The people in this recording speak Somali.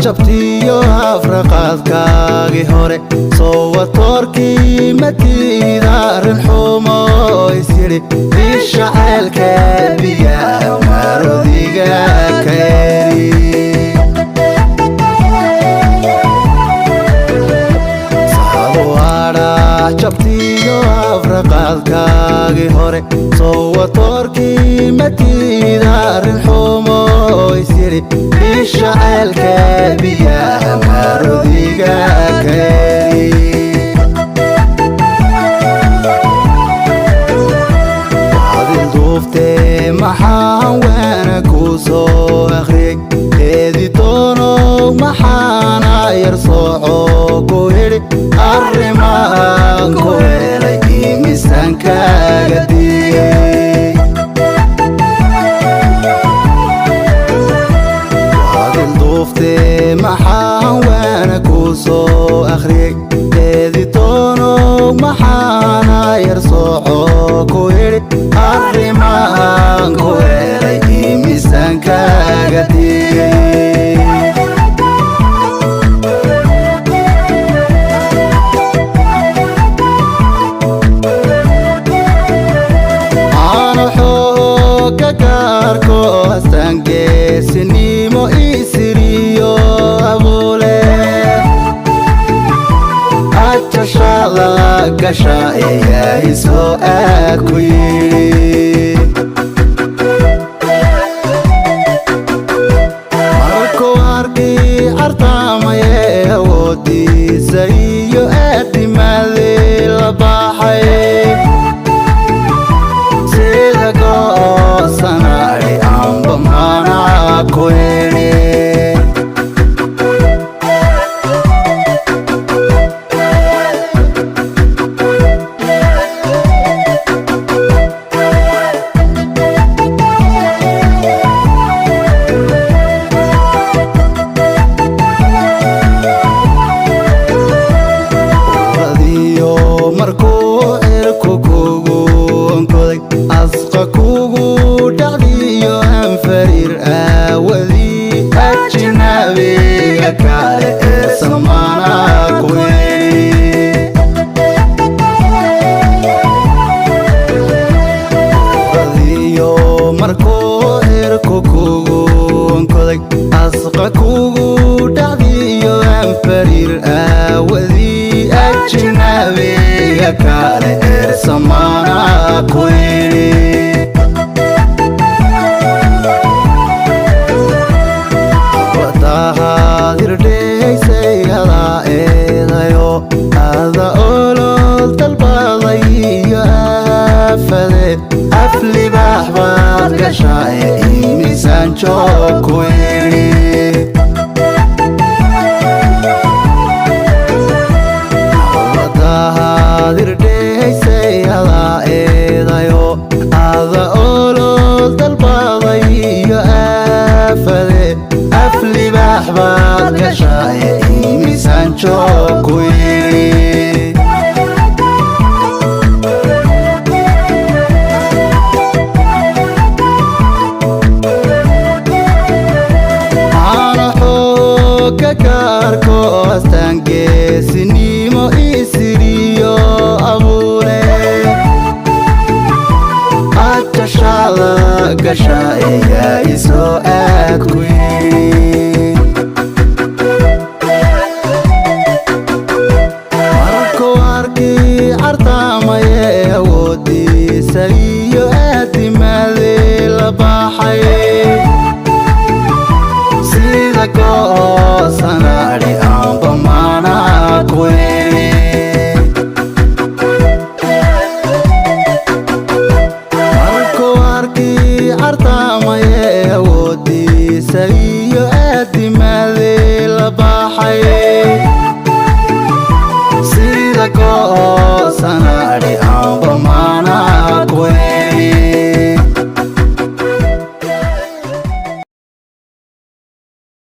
Jabtiyo afraqaadkaagii hore soo watoorkii matiida arrin xumo isyidhi isha ceelka biyaha maroodiga keeni. Jabtiyo afraqaadkaagii hore soo watoorkii matiida arrin xumo isyidhi isha ceelka biyaha maroodiga keeni. Adil duuftee maxaan waana kuu soo akhriyey, eedi doonow maxaana yar sooco ku idhi, arrimahan ku helay imisankaaga digay. Adil duuftee maxaan waana kuu soo akhriyey, eedi doonow maxaana yar sooco ku idhi, arrimahan ku helay imisankaaga digay. Aanu xooga gaarko astaangeesinimo isiriyo abuule ajashada gasha eyaa isoo aad ku yidhi. Markuu arkay cartaamaye awoodiisa iyo aadimadii la baxay sida goosanari amba mana ku idhi. Uradiyo markuu cirku kugu onkoday asqa kugu dhacdiyo anfariir aawadii ajnabiga kale ee samaana ku idhi. Uradiyo markuu cirku kugu onkoday asqa kugu dhacdiyo anfariir aawadii ajnabiga kale ee samaana ku idhi. Wadahaad hirdhaysay adaa eedayo ada olol dalbaday iyo aafade af libaax baad gashaye imisaan joog ku idhi. Wadahaad hirdhaysay adaa eedayo ada olol dalbaday iyo aafade af libaax baad gashaye imisaan joog ku idhi. Aana xooga gaarko astaangeesinimo isiriyo abuure ajashada gasha eyaa isoo aad ku yidhi. Markuu arkay cartaamaye awoodiisa iyo aadimadii la baxay sida goosanadhi amba mana ku idhi. Markuu arkay cartaamaye awoodiisa iyo aadimadii la baxay sida goosanadhi.